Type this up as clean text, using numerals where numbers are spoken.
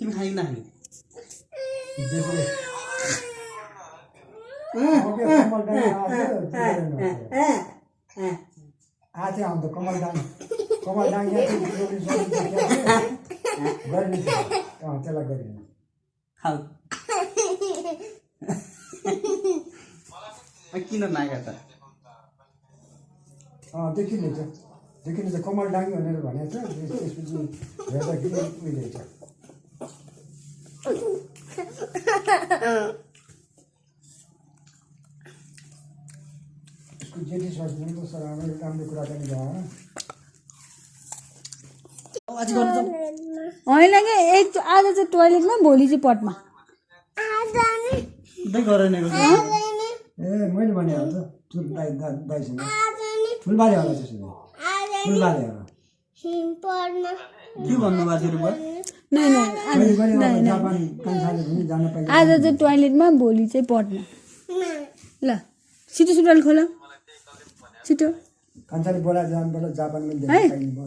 तिमी खाइ नखाने आथे आउँदा कमल डाङ यहाँ गरिने त्यसलाई गरिने खाऊ किन नागा त देखिने चाहिँ कमल डाङ्गी भनेर भनेको छ त्यसपछि हेर्दाखेरि उहिले छ यसको जेठी स्वास्थ्य पनि त सर राम्रो कुराकानी भयो होइन कि एक आज चाहिँ टोइलेटमा भोलि चाहिँ पटमा ए मैले भने हो त ठुल दाइसँग फुलबारी होला त्यसो भए फुलबारी होला के भन्नुभएको थियो आज चाहिँ टोइलेटमा भोलि चाहिँ पटमा ल छिटो सुटल खोल छिटो कान्छाले बोलाएर जानुपर्छ जापानमा